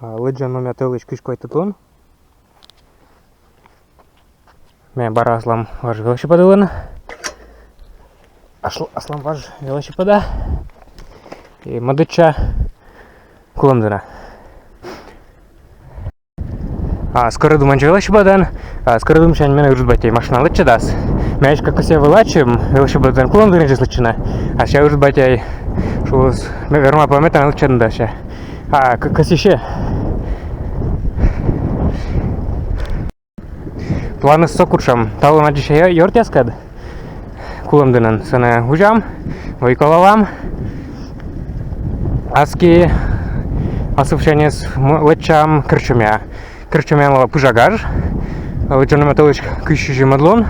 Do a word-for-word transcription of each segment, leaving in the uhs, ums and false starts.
А, лыдӟан номъя тӧлысь кызь квайт лун. Ме бара аслам важ велосипед вылын. Ашл-, аслам важ велосипеда. И мӧдӧдча Кулӧмдінӧ. А, Скӧрӧдумӧдз велосипедӧн, а, Скӧрӧдумсянь менӧ ыджыд батьӧй машинаӧн лэччӧдас. Ме эськӧ кӧсъя вылӧ ачым велосипедӧн Кулӧмдінӧдзыс лэччыны. А сія ыджыд батьӧй шуис, ме верма пӧ метан лэччыны да сія. А, к-, кӧсйыси. Планыс со кутшӧм. Талун аддзыся ё-, ёртъяскӧд Кулӧмдінын, сэні узям, вӧйколалам. Аски асывсяньыс м-, лэччам Керчомъя. Керчомъяын лоӧ пыжа гаж. Лыдӟан номъя тӧлысь кызь сизимӧд лун.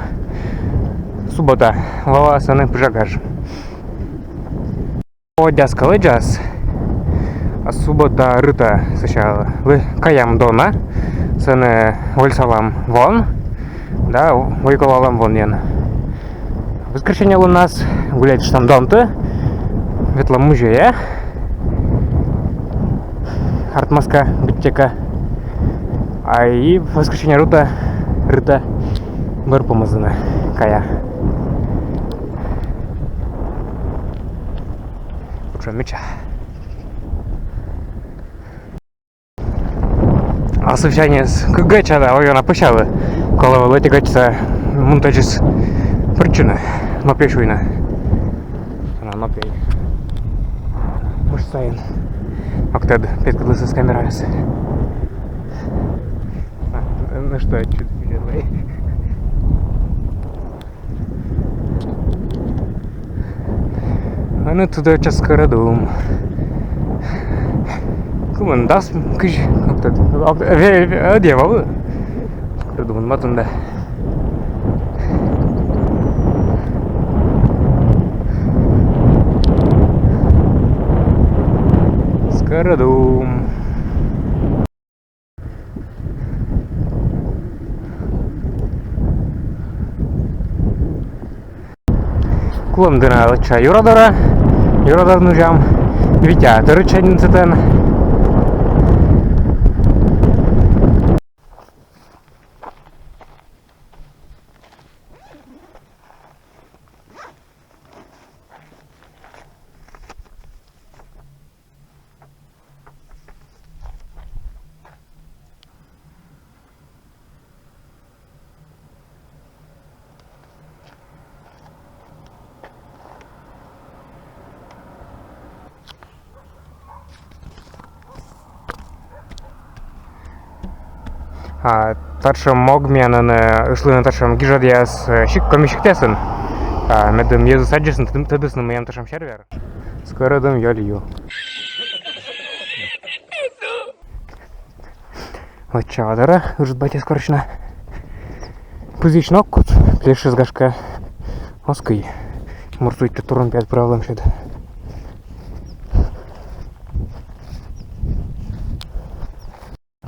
Суббота. Лоӧ сэні пыжа гаж. Воддяскӧ лыддяс. А суббота рытӧ сэсся лы-, каям Дона. Сэні вӧльсалам вон. Да, вӧйколалам вонъян. Воскресенье луннас гуляйтыштам Донті. Ветлам музейӧ. Артмас кӧ, быттьӧкӧ. А и воскресенье рытӧ, рытӧ бӧр помӧздінӧ кая. Кутшӧм мича. Асывсяньыс кык гӧть да, ой, ёна пӧсявы. Колӧ вӧлі ӧти гӧтьсӧ мунтӧдзыс пырӧдчыны, нопйӧ сюйны. Ана нопйӧ. Пуш сайын. Ог тӧд, петкӧдлісны камераыс. А, ну что, чуть видели. Ӧні тыдовтча Скӧрӧдум. Кымын, дас кызь, ог тӧд, ог-, ве-, ве-, ӧдйӧ вӧлі. Скӧрӧдумын матында. Скӧрӧдум. Кулӧмдінӧ лыддям юра дорӧ, юра дорын узям. Витя тӧрыт сёрнитӧ сэтӧн. А татшӧм мог миян, э, ышлыны татшӧм гижӧдъяс, э, сик-, коми сиктъясын. А медым йӧзыс аддзисны, тӧд-, тӧдісны, мыйӧн татшӧм сервер. Скӧрӧдум ёль ю. Лэчча ва дорӧ, ыджыд батьӧс корсьны. Пызьысь ног кут, плешыс, гашкӧ, оз кый. Мурт сувтӧ турун пиысь пыралӧмысь.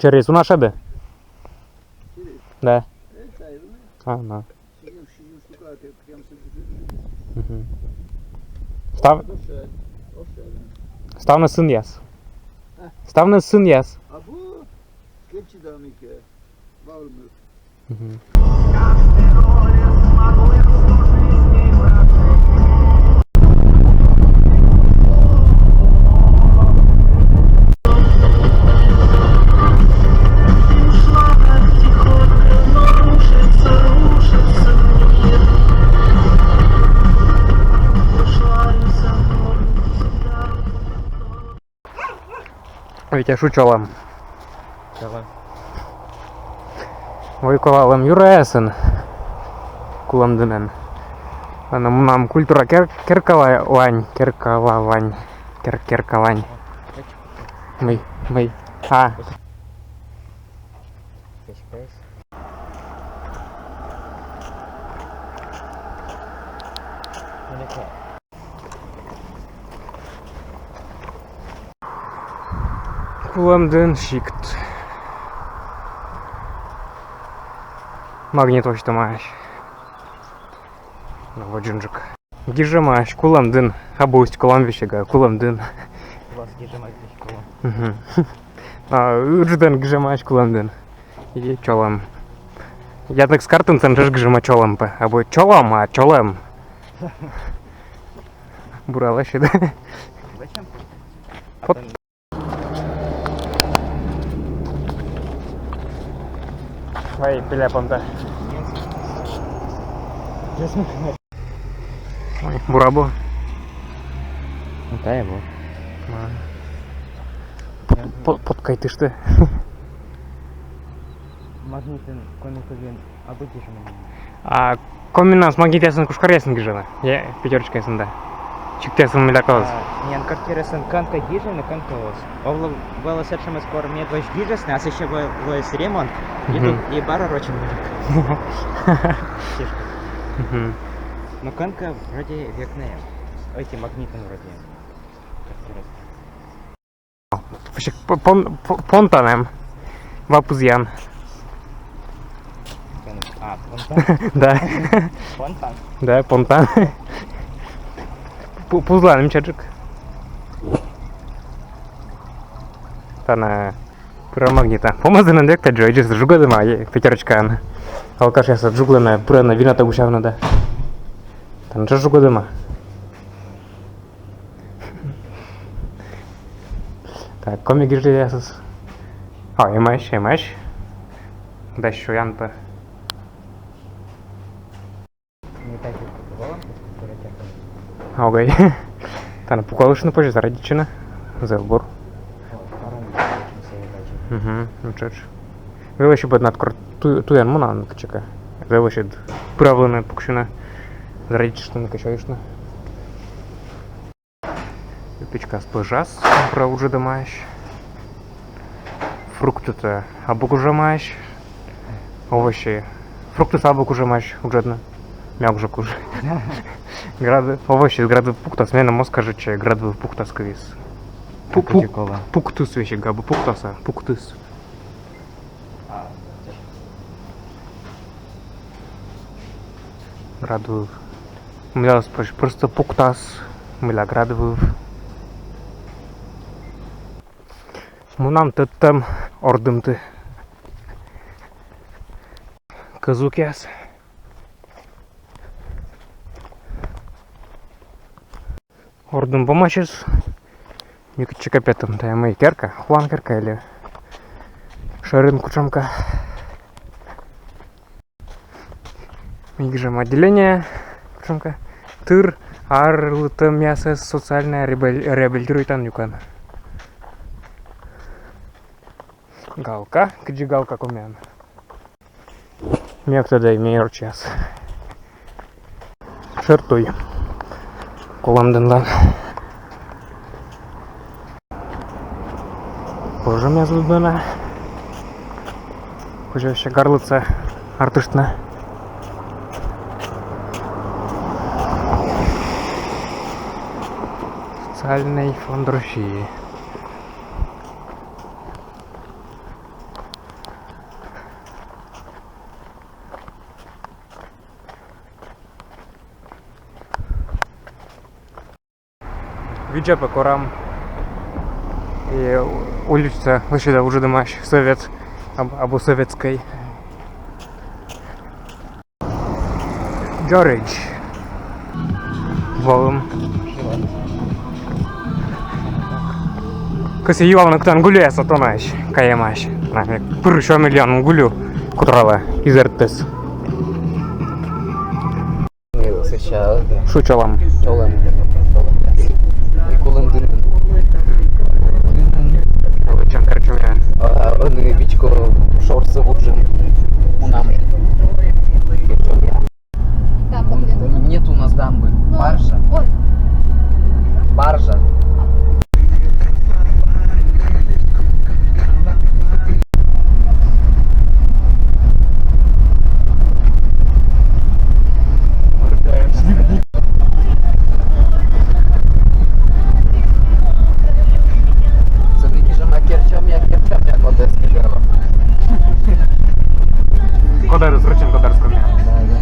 Через уна шӧдӧ? Да. А, на. Мгм. Став-, ставныс сынъяс. А? Ставныс сынъяс. Абу, кепчи да мыйкӧ, ваулмыв. Мгм. Витя, шуд чолӧм. Чолӧм. Вӧйколалам юраясын Кулӧмдінын. Ӧні мунам культура кер-, керкала вань, керкала вань, кер-, керка вань. Мый, мый. А. Кулӧмдін сикт. Магнит восьтӧмаӧсь. Но, водзынджык. Гижӧмаӧсь Кулӧмдін. Абу Усть-Кулом весиг, а Кулӧмдін. Класс, гижӧмаӧсь Кулӧм. Мгм. А, ыджыдӧн гижӧмаӧсь кулӧмдін. И чолӧм. Яндекс картаын сэн тшӧтш гижӧма чолӧм пӧ. Абу чолӧм, а чолӧм. Бура лӧсьыд. Зачем? Пот- Ой, пиля понта. Ой, бура абу. Ну, тайӧ абу. А. По-, поткайтышті. Магнитӧн коми кывйӧн абу гижӧма. А комиӧн Магнитъясӧн, Кушкаръясӧн гижӧны. Я, пятёрочкаясӧн да. Сиктъясӧн мыйла кӧ оз. А, миян квартираясын кӧнкӧ гижӧны, кӧнкӧ оз. Овлӧ вӧлі сэтшӧмыс, кор медводз гижисны, а сэсся вӧ-, лоис ремонт, и, мгм, тут, и бара рочӧн. Мгм. Но кӧнкӧ вроде век на эм. Ой, ті Магнитӧн вроде. Квартираясын. Вообще, по-, пон-, по-, понтан эм. Ва пызъян. А, понтан? Да. Понтан? Да, понтан. Пу-, пузланым чӧжык. Тані пырам Магнитӧ. Помӧсдінын век тадзи, ӧдзӧс жугӧдӧма, э, пятёрочкаӧн. Алкашъясыд жуглӧны, пырӧны винатӧ гусявны да. Тані тшӧтш жугӧдӧма. Так, коми гижӧмъясыс. А, эмӧсь, эмӧсь. Да ещё ян пӧ. Огӧй. Тані пукалыштны позьӧ, зарядитчыны. Зэв бур. Мгм, ну чё ж. Велосипед на кор ту-, туян мунан кытчӧкӧ. Велосипед пыравлыны, пуксьыны. Зарядитчыштны кӧ, сёйыштны. Печкас пӧжас, бура уджӧдӧмаӧсь. Фруктытӧ абу кужӧмаӧсь. Овощи. Фруктыс абу кужӧмаӧсь уджӧдны. Мягкӧ куж. Град выв, овощи, град выв пуктас, меным оз кажитчы, град выв пуктас кывйыс. Пу-, пук-, пуктыс весиг, абу пуктас, а пуктыс. Град выв. Мыйла оз пӧ-, просто пуктас, мыйла град выв. Мунам тӧдтӧм ордымтӧ. Кӧзукъяс. Ордым помасис. Некытчӧкӧ петім. Тайӧ мый керка? Хуан керка или шӧрин кутшӧмкӧ? Мый гижӧма, отделение кутшӧмкӧ. Тыр арлыдтӧмъясӧс социальнӧй реабил-, реабилитируйтан юкӧн. Галка. Кыдзи галка комиӧн? Ме ог тӧд, ме орчча. Шӧр туй. Кулӧмдінлӧн. Пӧжӧмъяс лыдмӧны. Кыдзи вообще гарлыдсӧ артыштны. Социальный фонд России. Видза пӧ корам. И уличса лӧсьыда уджӧдӧмаӧсь, Совет, аб-, абу Советскӧй. Дзоридз. Волім. Кӧсъя юавны, кытӧн гулюяс тонӧсь кайӧмаӧсь. На, пыр сё миллион гулю кутралӧ, изэртіс. Шу чолӧм. Чолӧм. И кулӧмдінын. Чан карчуня. А, ӧні вичко шорсӧ вуджӧм. Мунам. Дамба где-то тут? Нет у нас дамбы. Ну, баржа. Ой. Баржа. Кодарыс, рочӧн кодарыс комиӧн. Да, да.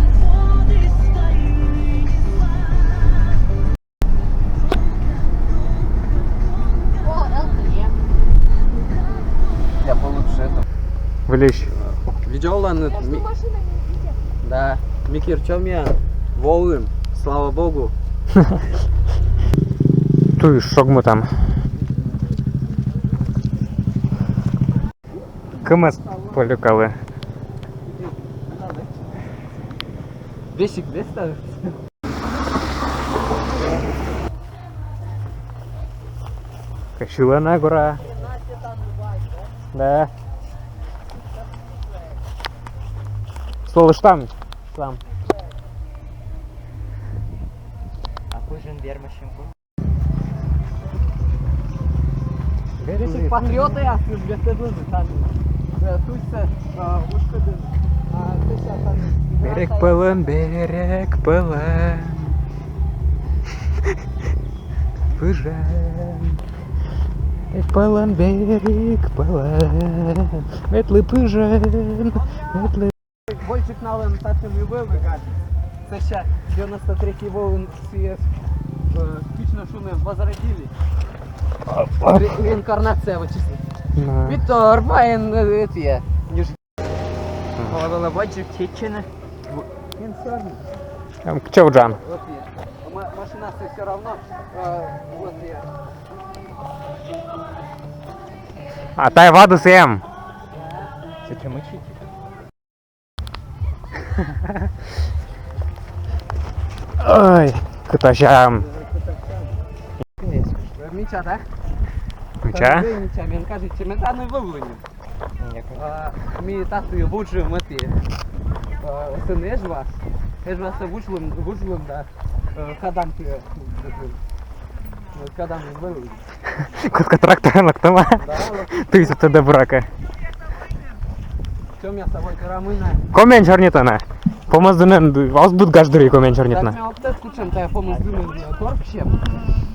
О, Л Т Е. Выльысь. Видзӧдланныд. Да. Ми керчомъян волім, слава богу. Туйыс шогмытӧм. Кымыс пӧ люкалі. Весиг веста. Кӧ сьыланныд гора. Да. Слышно там. Там. А пыжӧн вермасим. Весиг патриотъяс, ветлӧдлӧны тані. Э, туйсӧ, э, ушкыдын. А, сэсся тані. Берег пӧлӧн, берег пӧлӧн. Пыжӧн. Берег пӧлӧн, берег пӧлӧн. Ветлы, пыжӧн, ветлы. Вольчик налӧн татшӧм и вӧлі, кажется. Сэсся девяносто третий воын сійӧс, э, точно шуны, возродили. Ре-, реинкарнация вӧчисны. Да. Витор, вайн, э, эти, э, не ж-, Вольчик чечены. М, чё, Джан? Вот я. Ма-, машина всё равно, э, вот я. А тайӧ вадыс эм. Чё, чё, мычите? Ой, кытасям. Мича, да? Мича? Мича, мен кажется, мен тані вӧлі. А, ми татӧн вуджӧм эти. А, сэн Эжва. Эжвасӧ вуджлім, вуджлім, да. Э, кадам ты, э, кадам вӧлі. Кодкӧ тракторӧн локтӧма. Да, лок-. Туйыс тӧдӧ, буракӧ. Тёмъяс тай вӧлі керӧма на. Комиӧн сёрнитана. Помӧсдінын оз быд гаж дырйи комиӧн сёрнитана. Так, ме ог тӧд, кутшӧм тайӧ Помӧсдінын торксьӧм.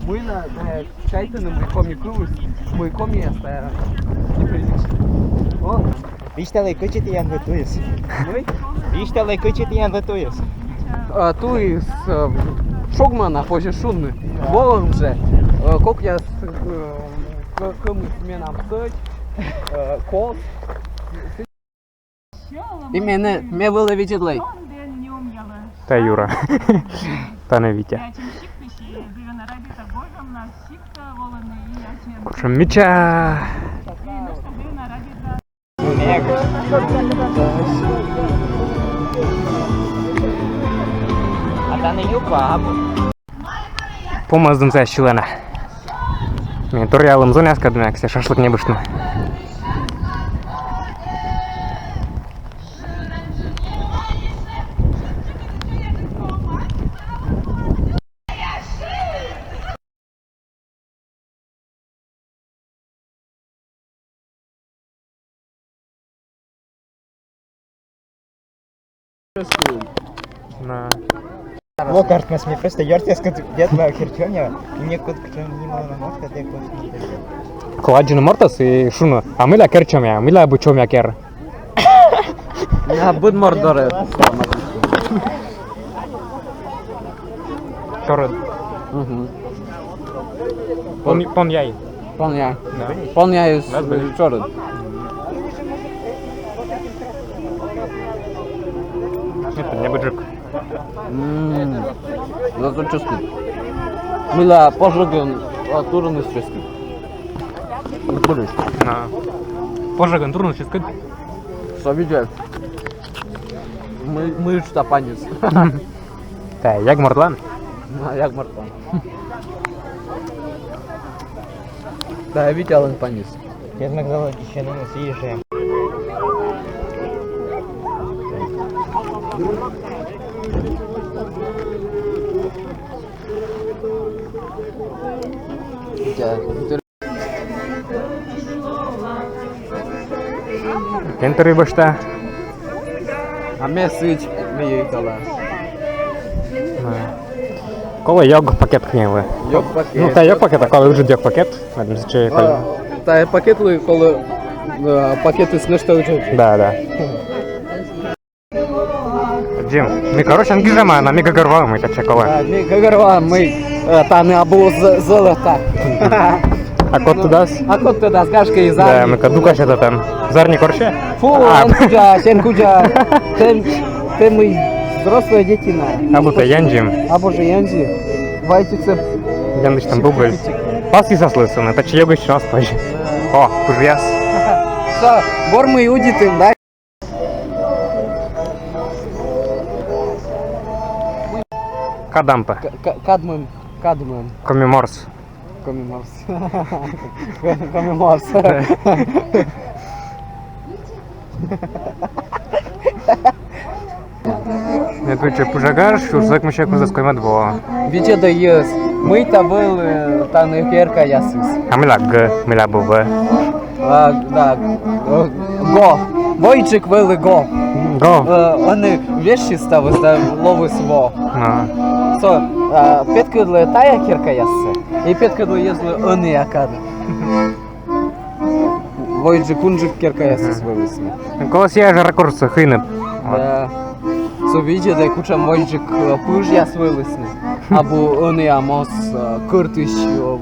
Мыйла, да, чайтӧны, мый коми кывйыс, мый комияс тайӧ неприлично. О. Висьталӧй, кыдзи тіян вӧлі туйыс. Мый? Висьталӧй, кыдзи тіян вӧлі туйыс. А, туйыс, э, шогмана, позьӧ шуны. Волӧм жӧ. Э, кокъяс, э, кӧ-, кӧмыс менам сӧдз, э, кос. И менӧ, ме вылӧ видзӧдлӧй. Тайӧ Юра. Тані Витя. Кутшӧм мича. А тані юква абу. Помӧсдінсӧ сьылана. Ми торъялім зонъяскӧд, мыйкӧ шашлык ньӧбыштны. На. Во картмас, ми просто ёртъяскӧд ветлам керчомъя, и некод кутшӧм нималана морта, да кутшӧм. Кол аддзыны мортӧс и шуны: а мыйла керчомъя, мыйла абу чомъя кер. На, быд морт дорӧ. Чорыд. Мгм. Пон-, понъяй. Понъяй. Да. Понъяй из, да, блин, из чорыд. Это не быджык. М, зато ческыт. Мыйла пожӧгӧн, а, турыныс ческыт. Быджык. Да. Пожӧгӧн турыныс ческыт. Со видзӧд. Мый, мый ичӧт паньыс. Тайӧ эг мортлӧн? А, эг мортлӧн. Тайӧ Витялӧн паньыс. Эг мортлӧн, дичинымыс и же. Витя, Кентӧр и бӧжтӧ. А ме сідз, ме йӧйтала. На. Колӧ ёг пакет книгалы. Ёг пакет. Ну, тайӧ ёг пакет, а колӧ ыджыд ёг пакет. Медым сэтчӧ колӧ. А, тайӧ пакетлы колӧ, э, пакетыс нӧшта ыджыд. Да, да. Дим, ми, короче, эн гижӧма, но ми гӧгӧрвоам, мый татчӧ колӧ. Да, ми гӧгӧрвоам, мый, э, тані абу з-, золото. А код тӧдас? А код тӧдас, гашкӧ, и за. Да, ми кӧ дукасьӧдам. Зарни корча? Фу, а, эн куджа, эн куджа. Тэ, тэ мый, взрослая детина. А будто янджим. А боже, янджи. Вайтице. Яндыч там бубыль. Пас и саслысын, это чьёгыч раз пой. О, пужъяс. Со, гормы и удитым, да? Кадампа. К-, к-, кадмым, кадмым. Коми морс. Коми морс. Коми морс. Медводдза пужагар, сюрс ӧкмыссё кызлӧ коймӧд во. Видзӧдӧй, йӧз, мыйта вӧлі тані керкаясыс. А мыйла г, мыйла б в? А, да, э, го. Войджык вӧлі го. Го. Э, ӧні вежсис ставыс да лоис во. А. Со, а, петкӧдлӧ тайӧ керкаяссӧ. И петкӧдлӧ йӧзлы ӧнія кад. Войджык, унджык керкаясыс вӧлісны. Колӧ сійӧ жӧ ракурс хыйны. Да. Со видзӧдӧй, кутшӧм войджык, э, пыжъяс вӧлісны. Абу ӧнія моз, э, кӧртысь, э,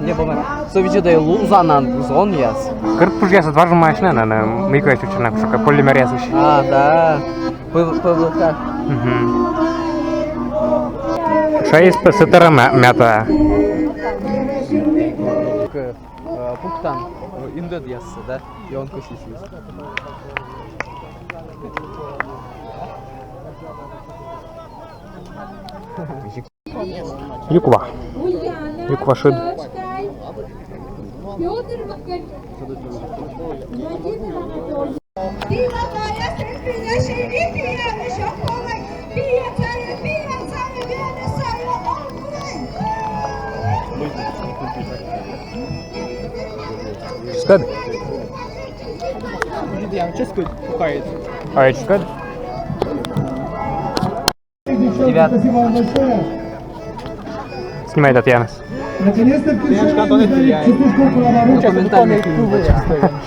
не помню. Со видзӧдӧй, лузанан зонъяс. Кӧрт пыжъяс ӧд важӧн майшнӧ, на, на, мыйкӧ чучӧ на, кутшӧмкӧ полимеръясысь. А, да. П-, П В К. Мгм. Шайыс пӧ сэтӧр мя-, мята. Э, пуктан, э, индӧдъяссӧ, да? И он кӧсйис. Юква. Юква шыд. Чышкӧд? Чышкӧд? Ой, чышкӧд? Девятый. Снимай, Татьяна. Наконец-то в Крещатике создали частичку коллаборации. Документальный фильм.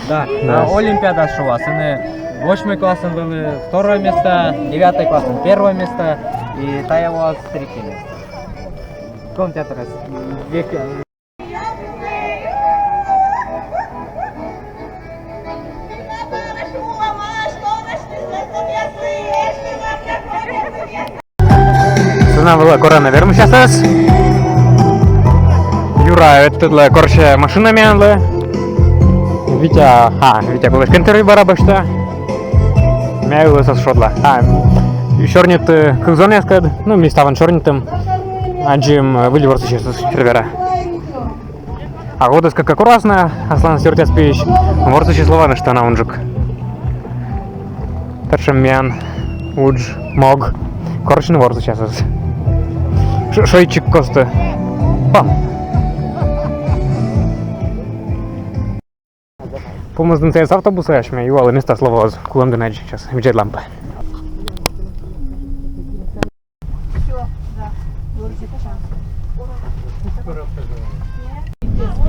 Да. Да. А, олимпиада шуас. Ӧні восьмой классын вӧлі второе место, девятый классын первое место, и тайӧ воас третье место. Дом театра с-, век-, Сцена вылӧ корӧны вермысьясӧс. Юра ӧтувтлӧ корсьӧ машина миянлы. Витя, а, Витя кулысь кентӧр бара босьта. Миян вылӧ сійӧс шодла. А, сёрниті кык зонъяскӧд, ну, ми ставӧн сёрнитім. Аддзим, э, выль ворсысьясӧс Сервера. А вот эськӧ кӧ корасны асланыс ёртъяс пиысь, ворсысьяс лоӧны ӧшта на унджык. Татшӧм миян удж, мог, корсьны ворсысьясӧс. Ш-, шойччик кості. Пам! Помӧсдінсаяс автобусъяс, ме юалі, местаыс лоӧ оз, кулӧмдін аддзи, час видзӧдлам пӧ.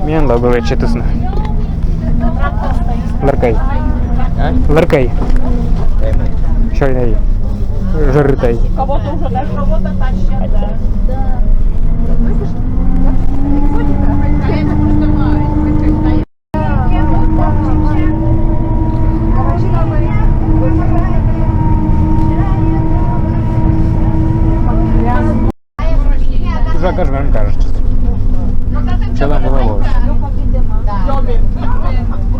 Миянлы вӧлі читісны. Лыркӧй. А? Лыркӧй. Эм. Сёрнитӧй. Жӧритӧй. Кого-то уже даже. Уже, кажется, кажется. Чё там было?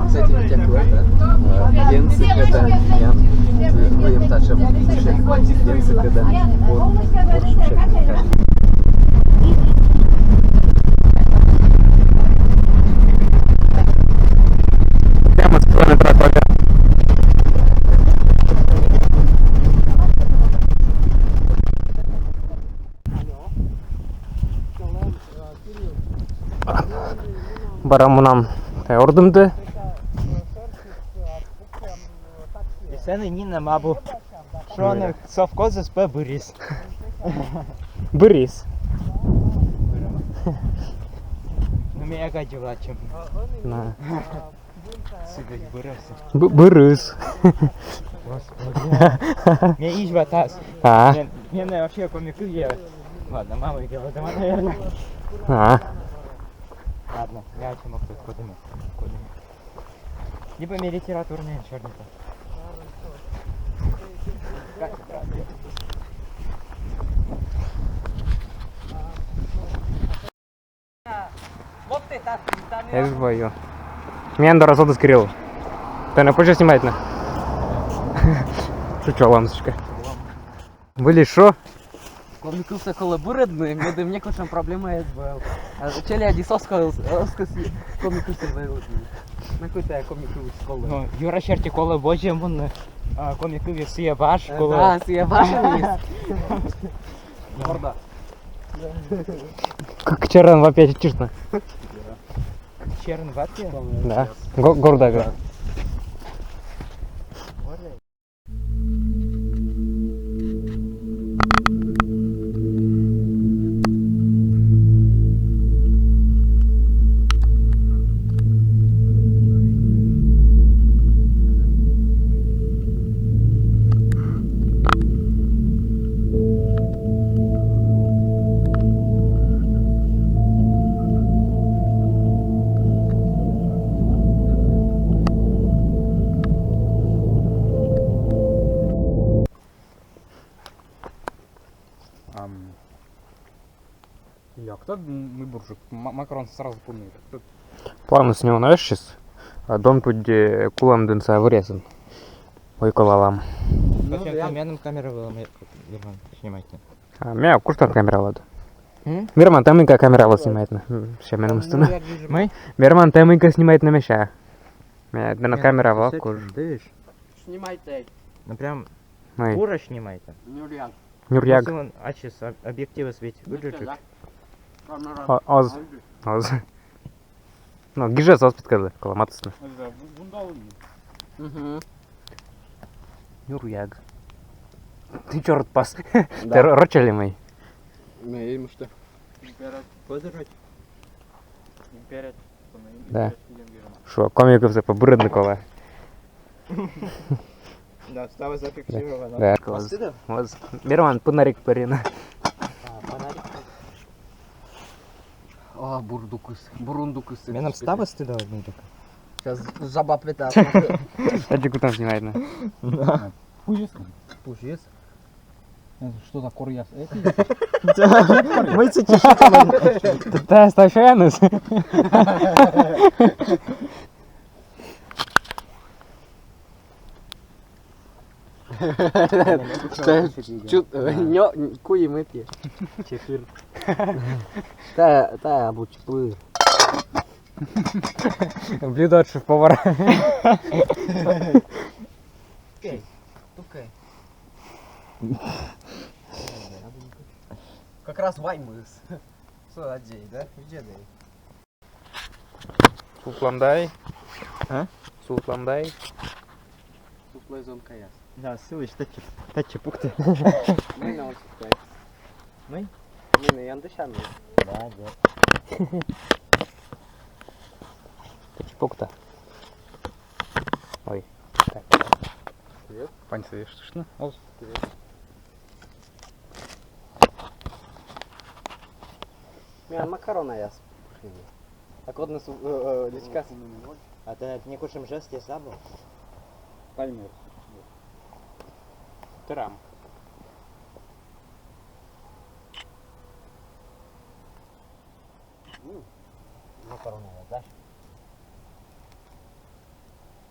Кстати, ведь это, э, Генсик это, я, э, Уильям Тачев, Генсик это, вот, вот, Прямо с километра квадрат. Бара мунам, э, ордымды. И сэні нинӧм абу. Шуӧны, совхозыс пӧ бырис. Бырис. Ну, ме эг аддзывлы ачым. На. Сідз бырис. Б-, бырис. Господи. Ме изьва тас. А. Ме, ме вообще коми кыв. Ладно, мама делала дома, наверное. А. Ладно, я ачым ог тӧд, кодӧ ме. Кодӧ ме. Либо ме литературнӧйӧн сёрнита. Эз вайӧ. Миян дорас ӧд эз керил. Тэнӧ позьӧ снимайтны? Шучу, олам сэтчӧ. Выльысь шуи: коми кывсӧ колӧ бырӧдны, медым некутшӧм проблема эз вӧв. А челядьыс оз кӧсйы коми кывсӧ бырӧдны. На кой тайӧ коми кывйыс колӧ? Но юрӧ серти колӧ водзӧ мунны, а, коми кывйыс сійӧ важ. Э, колӧ. Да, сійӧ важ. Морда. К-, к черен вапьӧ чышны. К черен вапьӧ? Да. Го-, гордая игра. Ам, як тӧд, м, мый бурджык, ма-, макарон сразу пуны. Планыс неуна эштіс, а дон пыдди Кулӧмдінса вӧръясын. Ой, колалам. Ну, зачем ты менам камера вылӧ, ме-, Верман, снимайтны? А, ме куштан камера вылад. М? Верман, тэ мыйкӧ камера вылад снимайтны? М, ща менам ыстыны. Мый? Верман, тэ мыйкӧ снимайтны, мися? Ме тэнад камера вылад куш. Снимайт. Ну, прям мый? Бура снимайт. Нюръяг. Нюръяг. Просто он ачыс об-, объективыс ведь выдержит. О-, оз. Оз. Ну, гижӧс оз петкӧдлы, колӧ матыстны. Мгм. Нюръяг. Тэ чорыд пас. Да. Тэ ро-, рочӧ ли мый? Ме и мышта. Позырӧй. Да. Шуӧ, коми кывсӧ пӧ бырӧдны колӧ. Да, став зафиксировано. Да, класс. Вот. Верман, пынарик пӧрйыны. А, пынарик. О, бурундукыс, бурундукыс. Менам став стыда одну так. Сейчас жаба петас. Тадзи кутам снимайтны. Да. Пусть есть. Пусть есть. Что за коръяс? Мый сэтчӧ шуӧ? Тайӧ став шояныс. Чу-, нё-, куим эти. Четыре. Тайӧ, тайӧ абу чпыр. Блюдо от шеф-повара. Окей. Окей. Как раз ваймыс. Со аддзӧй, да? Видзӧдӧй. Султлам дай. А? Султлам дай. Сутлӧй зонкаяс. Да, сылысь татчӧ, татчӧ пукты. Мый на он сутка. Мый? Мый на яндысян. Да, да. Татчӧ пукта. Ой. Так. Привет. Паньсӧ ещё слышно? Оз. Привет. Миян макаронаяс. А кодныс, э, э, личкас. А тэнад некутшӧм жестъяс абу? Пальмер. Тырам. М, макаронаяс, да?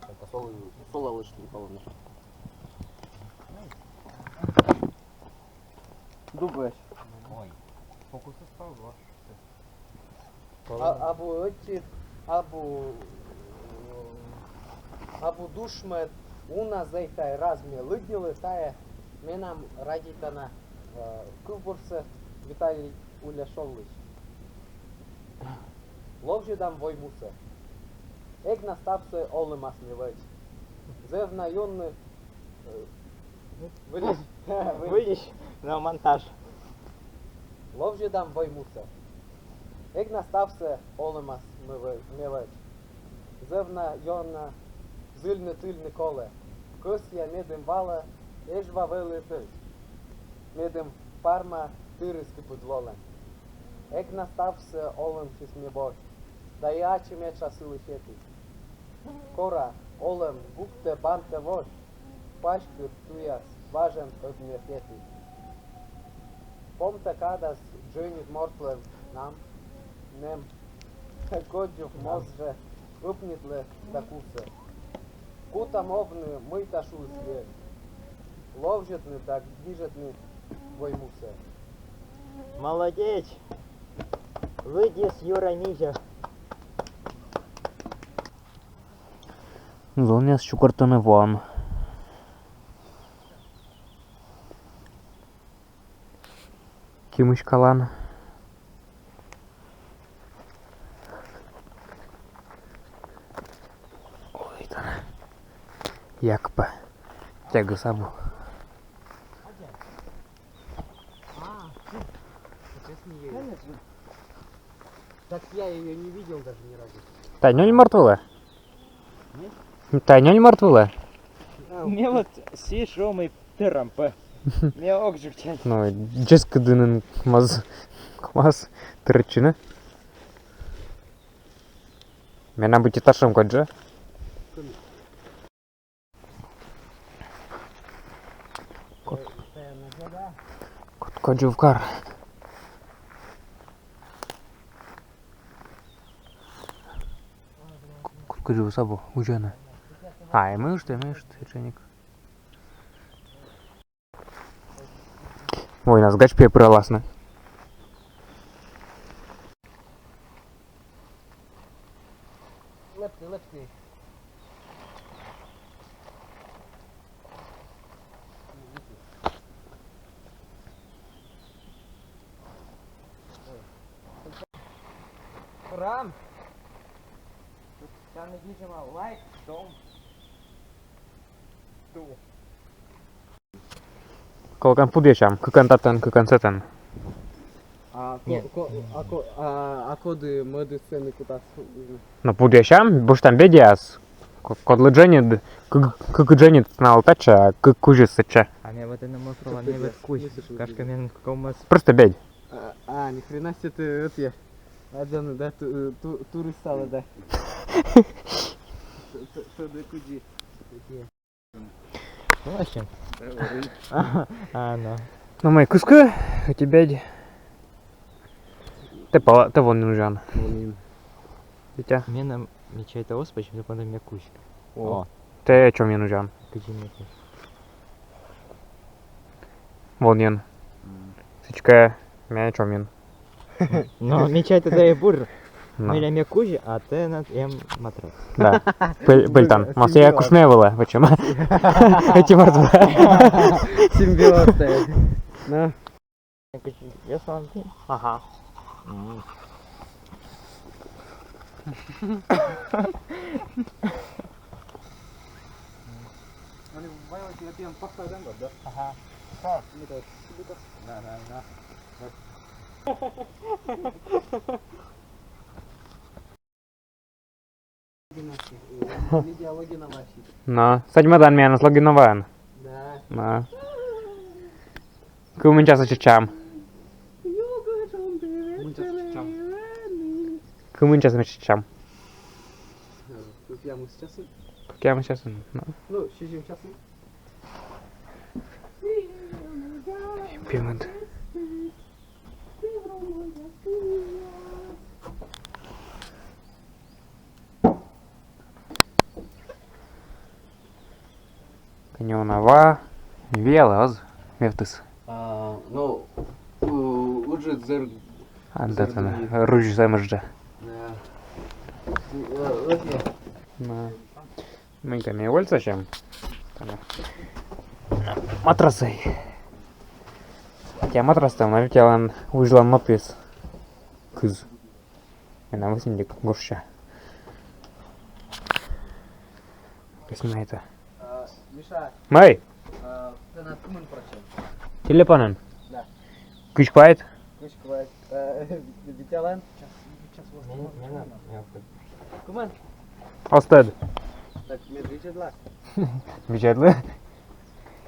Только солы, солы лишнӧй полны. Дубӧсь. Ой, фокусыс пӧ во. А, абу ӧти, абу, абу душмӧд уна зэй тайӧ, раз ме лыддьылі тайӧ, менам радейтана, э, кывбурсӧ Виталий Уляшовлысь. Ловзьӧдам воймусӧ. Эг на ставсӧ олӧмас ме вӧч. Зэв на ёна, э, выльысь. Выльысь, но монтаж. Ловзьӧдам воймусӧ. Эг на ставсӧ олӧмас ме вӧ-, ме вӧч. Зэв на ёна зільны-тільны колӧ. Кӧсъя, медым валӧ Эжва вӧлі тӧч. Медым Парма тырыс кыпыд лолӧ. Эг на ставсӧ олӧмсьыс ме босьт. Да и ачым этша сылы сетны. Кора, Олӧм, гуктӧ-бантӧ вож, паськыд туяс важӧн ӧд нӧ петі. Помтӧ кадас джӧнит мортлӧн нам, нэм, кодзув моз жӧ ӧпнитлӧ да кусӧ. Кутам овны, мыйта шуис йӧй. Ловзьӧдны да гижӧдны воймусӧ. Молодеч! Лыдис Юра Мизя. Зонъяс чукӧртӧны воан. Кимысь калан. Ой, тана. Як пӧ. Тягыс абу. А, хм. Сейчас не едет. Конечно. Так я её не видел даже ни разу. Тайӧ нёль морт вылӧ? М? Тайӧ нёль морт вылӧ? Ме вот сійӧ шуӧ, мый тӧрам пӧ. Ме ог жӧ чай. Ну, дзескыдінын маз, маз тӧрӧдчыны. Менам быттьӧ татшӧм кодь жӧ. Кот-, кот-, кодзувкар. Кот-, кодзувыс абу, узяна. А, эмӧсь, эмӧсь, тшӧтш ӧні. Войнас гач пӧ пыраласны. Лэпты, лэпты. Храм. Там, видимо, лайк, дом. Ту. Кӧлӧкӧн пудъясям, кыкӧн татӧн, кыкӧн сэтӧн. А ко-, ко-, а ко-, а, а коді мӧдыс сэні кутас узьны? Ну, пудъясям, босьтам бедьяс. Ко-, кодлы дженьыд, кы-, кык дженьыд налы татчӧ, а кык кузьыс сэтчӧ. А ме вот ӧні мӧвпала, ме вот кузь. Кашкӧ мен ковмас. Просто бедь. А, а, ни хрена себе ты, это я. Аддзан, да, ту-, ту-, туристалӧ, да. Т-, т-, тӧдӧ кыдзи. Ну, а чем? А, ну. Ну, мый кыскы, у тебя д-, тэ пала, тэ вон нин узян. Вон нин. Витя. Менам, ме чайта, ос, почему-то потом ме кузь. О. О. Тэ чом нин узян. Кыдзи ме кузь. Вон нин. М. Сідзкӧ, ме чом нин. Но ме чайта, тайӧ бур. Но. Мыйла ме кузь, а тэнад эм матрас. Да. Пель-, пельтан. Ма сійӧ кушмӧ вылӧ, почему? Эти морт вылӧ. Симбиоз тайӧ. Но. Ага. М. Они ваьваьтӧ, я пиан пахта, да? Ага. Так, ну так. Да, да, да. Но, садьмӧдан миянӧс логиноваӧн. Да. Но. Кымын часӧ чеччам? Кымын часӧ чеччам? Кымын часӧ ме чеччам? Кӧкъямыс часӧ. Кӧкъямыс часӧ, но. Ну, сизим часӧ. Пимыд. Кӧні уна ва, виалӧ оз мевтыс. А, ну, у-, уджыд зэр-, а, да, зэр-, там, рузь сэмӧджык. Да. Э, окей. Да. Мыйкӧ ме вольсасям. Матрасӧй. Тайӧ матрас, тайӧ, мый тіян узьлан нопйыс кыз. Менам вӧсняник гожся. Кӧсъя на это. А, Миша. Мый? А, тэнад кымын прӧчент? Телефонын? Да. Кызь квайт. Кызь квайт. А, Витялан? Час, час, вот. Кымын? Оз тӧд. Так, мед видзӧдла. Видзӧдлы.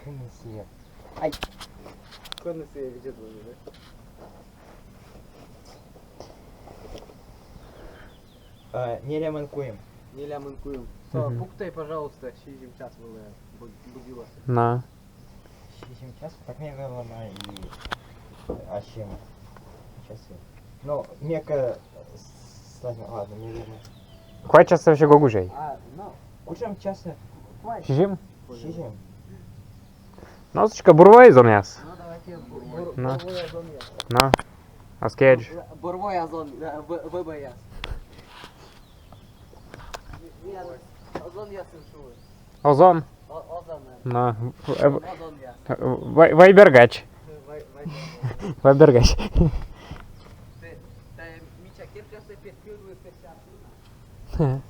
Кымын сійӧ? Ай. Кымын сійӧ видзӧдлы, да? Э, нелямын куим. Нелямын куим. Пуктай, пожалуйста, сизим час вылӧ будилас. На. Сизим час? Так мега вылӧ на и... А чем? Часы. Ну, мега... Ладно, не верно. Квайт часӧ вообще гогужей. А, ну, кучӧм часӧ? Квайт. Сизим? Сизим. Ну, сідзкӧ, бур вояс, зонъяс. Ну, давайте бур... бур... Ну. Бур вояс, зонъяс. Ну. Аскедж. Бур вояс, зон... э, в... в... бояс. Зонъяс шуӧ. Озон. О... озон. На. Э, озонъяс. Вай... вайбергач. Вай... вайбергач. Вайбергач. Тэ... тэ мича керкасӧ петкӧдлы, тэ сяпына.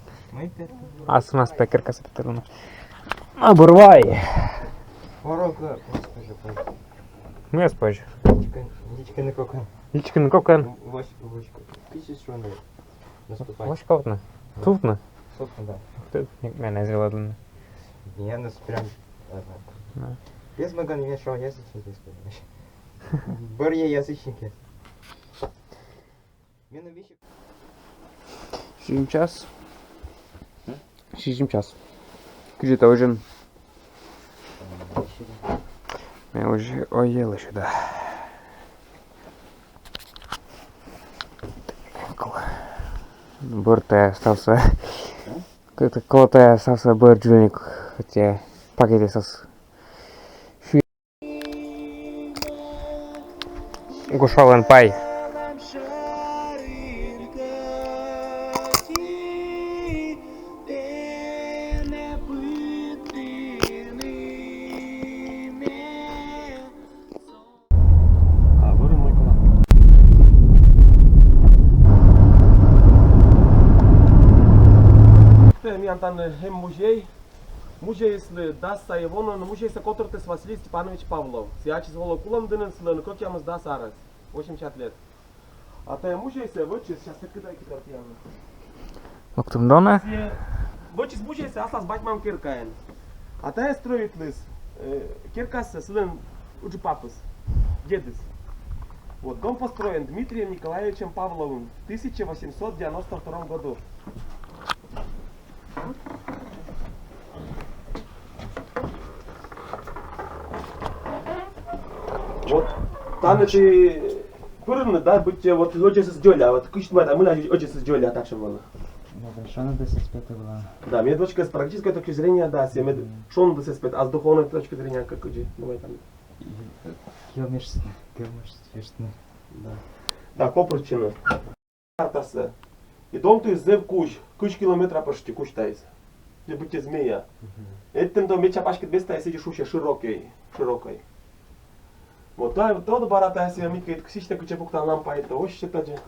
Асмас пекеркасӧ петкӧдлыны. А, бур вай. Порог, господи, позже. Мыйӧс позже? Личкын... личкыны кокӧн. Личкыны кокӧн. Вось... вось... кыдзи шуны? Наступать. Вось кокӧн. Сувтны? Сувтны, да. Ух ты, менӧ эз велӧдлыны. Менӧ прям, ага. Да. Без мыйкӧ не мешал, я сейчас здесь, понимаешь. Бӧръя язычники. Менӧ вещи... Сизим час. М? Сизим час. Кыдзи тэ озьӧн? Ме уже оелы сюда. Бӧртӧ ставсӧ. Кӧть кӧ... кӧть ставсӧ бӧр дзоньвидзны, хотя пакетъясас. Гушалӧн пай. А, вырын мый колӧ. Тэ, миян тані эм музей. Музейыслы дас сайӧ вонын, музейсӧ котыртіс Василий Степанович Павлов. Сійӧ ачыс волӧ Кулӧмдінын, сылӧн кӧкъямысдас арӧс, восемьдесят лет. А тайӧ музейсӧ вӧчис, сейчас тэ кыдайкӧ тӧртан. Локтім донӧ. Сійӧ вӧчис музейсӧ аслас бать-мам керкаӧн. А тайӧ стрӧитліс, э, керкасӧ сылӧн ыджыд папыс, дедыс. Вот, дом построен Дмитрием Николаевичем Павловым в тысяча восемьсот девяносто втором году. Вот тані тэ пырин, да, быттьӧ вот ӧдзӧсыс дзоля, вот кыдз тэ думайтан, мыйла ӧдзӧсыс дзоля татшӧм вӧлі? Ну, да, шоныдыс эз петавлы. Да, мед вот с практической точки зрения, да, сійӧ мед шоныдыс эз пет, а с духовной точки зрения как, кыдзи думайтан? Кӧ мешт... кӧ мешт... мешт... Да. Да, копыртчыны. Картасӧ. И донтіыс зэв кузь, кызь километра почти кузь таыс. Ті быттьӧ змея. Мгм. Эттӧм дон медся паськыд места, и сідзи шусьӧ широкӧй, широкӧй. Вот, да, вот, вот бара тайӧ сійӧ, мыйкӧ, сісьтӧ кытчӧ пуктан лампаӧ, то ось сійӧ тадзи.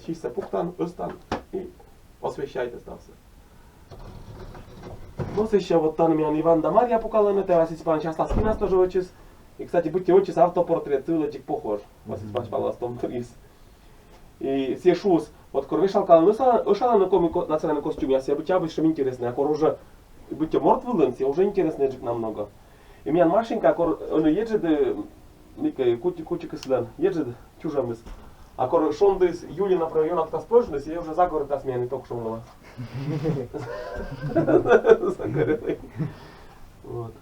Сісьсӧ пуктан, ӧзтан и освещайтӧ ставсӧ. Но сэсся вот тані миян Иван да Марья пукалӧны, тайӧ Василий Степанович аслас кинас тоже вӧчис. И, кстати, быттьӧ вӧчис автопортрет, сы вылӧ дзик похож. Василий Степанович Павлов томтырис. И сійӧ шуис, вот кор вешалкалӧн ӧшалӧны, ӧшалӧны коми ко... национальнӧй костюмъяссӧ, быттьӧ абу сэтшӧм интереснӧй, а кор уже быттьӧ морт вылын, сійӧ уже интереснӧйджык намного. И миян Машенька, кор ӧні еджыд, э, мыйкӧ, кучи... кучикыслӧн еджыд чужӧмыс. А кор шондіыс Юлия, например, ёна кутас пӧжны, сійӧ уже загоритас миян и ток шоу вылӧ. Загорелый. Вот.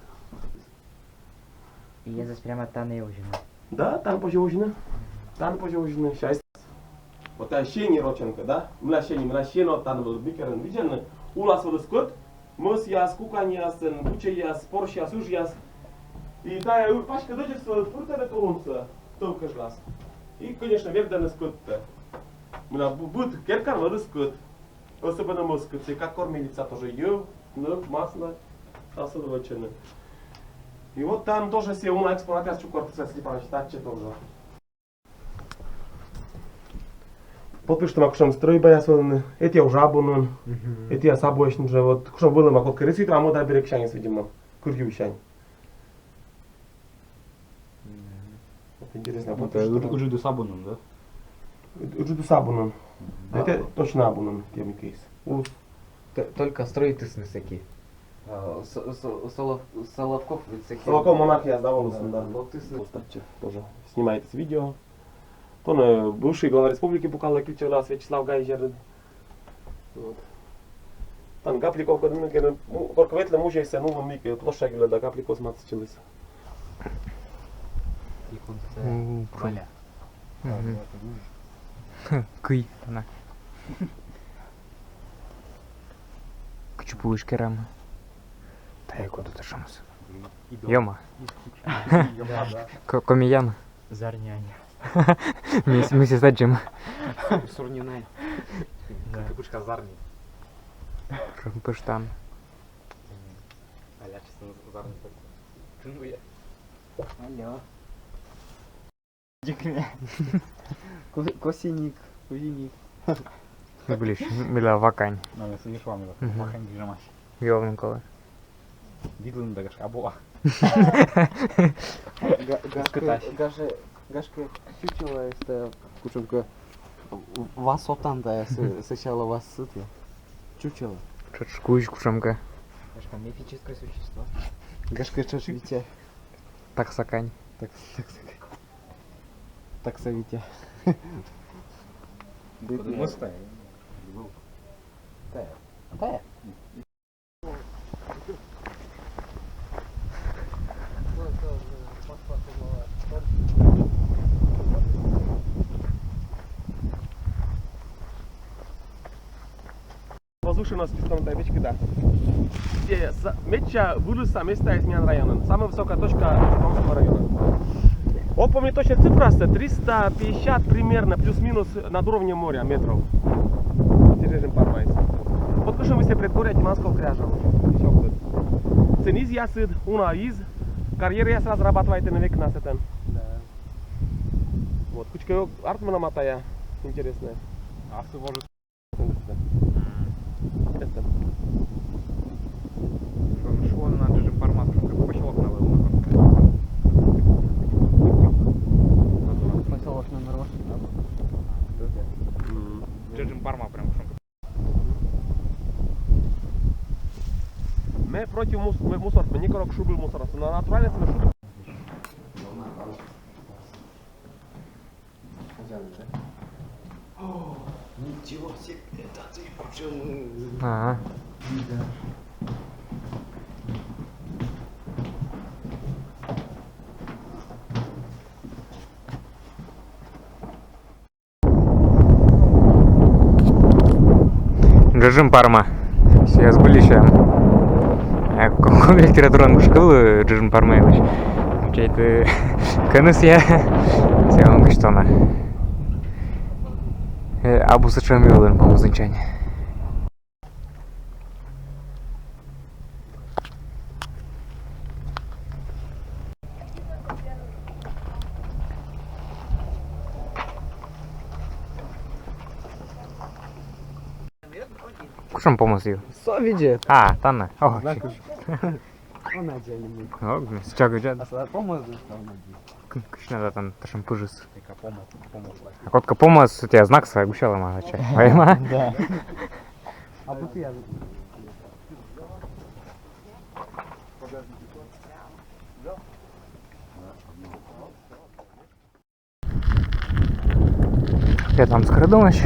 И йӧзыс прямо тані озьӧ на? Да, тані позьӧ озьӧ на. Тані позьӧ озьӧ на. Щас. Вот тайӧ сени рочӧн кӧ, да? Мыйла сени, мыйла сенӧ тані вӧлі, быд керӧн видзӧны. Улас вӧлі скӧт, мӧсъяс, куканьяс, сэн, бучӧйяс, порсьяс, ыжъяс. И тайӧ паськыд ӧдзӧс вӧлі пыртӧны тулунсӧ тӧв кежлас. И, конечно, вердӧны скӧттӧ. Мыйла быд керкаын вӧлі скӧт. Особенно мӧскыд, сійӧ как кормилица тоже, йӧв, нӧк, масло, ставсӧ вӧчӧны. И вот там тоже сійӧ уна экспонатъяс чукӧртіс Степаныч татчӧ тоже. Пӧ пиштӧма, кутшӧм стрӧйбаяс вӧліны, этійӧ уже абу нин, этійӧс абуӧсь нин уже, вот, кутшӧм вӧлӧма, кодкӧ рисуйтӧма мӧдар берегсяньыс, видимо, Кыр Юсянь. Вот интересно, вот это ыджыдыс абу нин, да? Ыджыдыс абу нин. Это точно абу нин, тем кейс. Только строитісны сэки. А, Со-, Со-, Солов-, Соловков ведь сэки. Соловков монахъяс, да, волісны, да. Локтісны. Вот татчӧ тоже снимайтіс видео. Тон, э, бывший глава республики пукалӧ Кильчӧ вылас, Вячеслав Ганзерыд. Вот. Тан Гапликов кодын ке, ну, коркӧ ветлӧ музейсӧ, ну, вон мик, э, площадь вылӧ да Гапликовсӧ матыстчыліс. М, Валя. Мгм. Кый, на. Кыдз пуысь керам. Тайӧ кодӧс ташӧмыс. Ёма. Ёма, да. Ко-, комиян. Зарни ань. Мисс-, миссис Аджем. Сур-, Сурнинай. Да. Кыпышка зарни. Шын пыштан. Алло. Дикня. Ко-, косиник, кузиник. Ну, блин, мила вакань. Ну, если не шла, мила. Мгм. Вакань бижамась. Ёвнун колӧ. Видлун да, гашкӧ, абуа. Га-, гашкӧ, гашкӧ, гашкӧ, чучело эстӧн кутшӧмкӧ васотан да, с-, сначала васыт. Чучело. Чуть кузь кутшӧмкӧ. Гашкӧ, мифическое существо. Гашкӧ, чуть Витя. Таксакань. Такс-, таксакань. Такса Витя. Потому что... Тая. Тая. Возвышенность, дерт, тайӧ вичкыда. Сійӧ са-, медся вылысса местаыс миян районын. Самая высокая точка Томского района. Вот помню точно цифрасӧ, триста пятьдесят примерно, плюс-минус, над уровнем моря метров. Сійӧ Джеджын Пармаыс. Вот кытшӧм вӧсна предгорье Тиманского кряжа. Всё вот. Сэн изъясыд, уна из, карьераяс разрабатывайтӧны век на сэтӧн. Да. Вот, кутшӧмкӧ артмӧ на матӧ тайӧ интереснӧй. А сы может. Шуӧны на Джеджын Пармас, шуӧны, поселок на вылын. Поселок номер восемь, да? Джеджын Парма прям, шуӧны. Ме против мус-, ме мусор, ме некор ог шуы мусор, на натуральный сме шуы. О, ничего себе, это ты почему? А. Джеджын Парма. Сійӧ збыльысь эм. Э, ко-, коми литератураын кыскылӧ Джеджын Парма йылысь. Чайта, кӧні сійӧ, сійӧ он кыштана. Э, абу сэтшӧм йӧлӧн помасьӧн. Кутшӧм помас йӧл? Со видзӧд. А, тані. О, знак. О, чача. А помас, да, тані. К-, кыдз на тані татшӧм пыжыс. А кодкӧ помас, тайӧ знак сійӧ гусялӧма, чай. Вайӧма? Да. А вот я. Я там скрыдумась.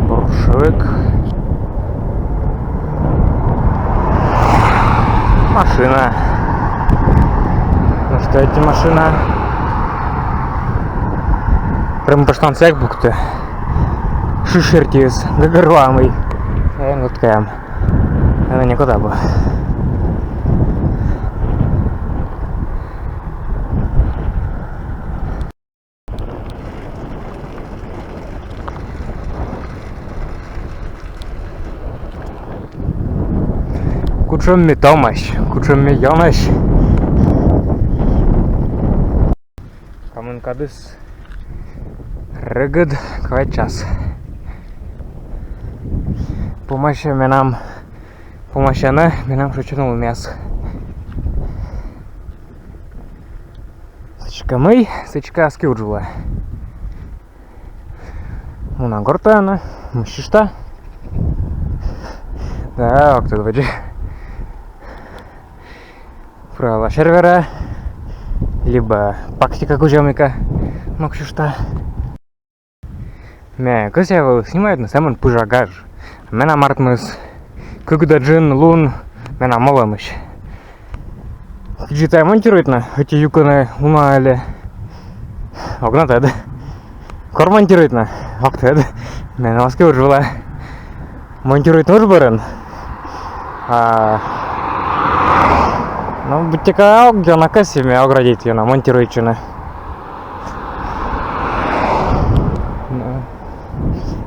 Борщевик. Машина. Ну что, эта машина? Прям по штанцек букты. Шишертис, гагарланый. Эн вот кэм. Она никуда бы. Кутшӧм ми томаӧсь, кутшӧм ми ёнаӧсь. Комын кадыс регыд квайт час. Помасьӧ менам, помасьӧны менам шойччыны улынъяс. Сідзкӧ мый, сідзкӧ аски удж вылӧ. Муна гортӧ на, мыссьышта. Да, ог тӧд водзӧ. Пырала серверӧ, либӧ пактика кузя мыйкӧ ноксьышта. Ме кӧсъя вӧлі снимайтны сӧмын пыжа гаж. Менам артмис кык да джын лун менам олӧмысь. Кыдзи тайӧ монтируйтны, ӧти юкӧнӧ уна али. Ог на тӧд. Кор монтируйтны, ог тӧд. Мен аски удж вылӧ монтируйтны удж бӧрын. А, ну, быттьӧкӧ ог ёна кӧсйы ме оградить ёна монтируйтчыны.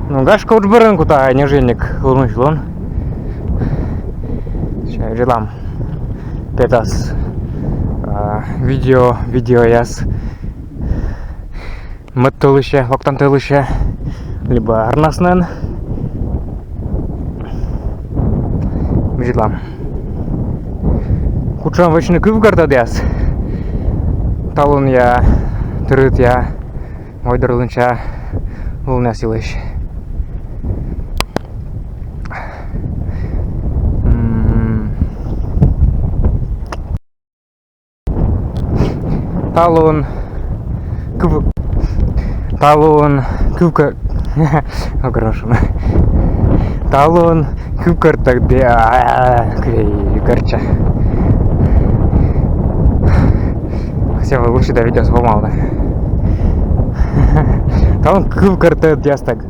Ну, гашкӧ, удж бӧрын кута ньӧжйӧник лунсьыс лун. Сейчас видзӧдлам. Петас, а, видео, видеояс. Мӧд тӧлысьӧ, локтан тӧлысьӧ, либӧ арнас нин. Видзӧдлам. Кутшӧм вӧчны кывкӧртӧдъяс талунъя, тырытъя, ойдолунся лунъяс йылысь. М. Талун кыв-, талун кывкӧр-, огрожено. Талун кывкӧртӧдъяс, а, кывкӧртча. Хотя бы лучше да видео сломал, да. Талун кывкӧртӧдъястӧг.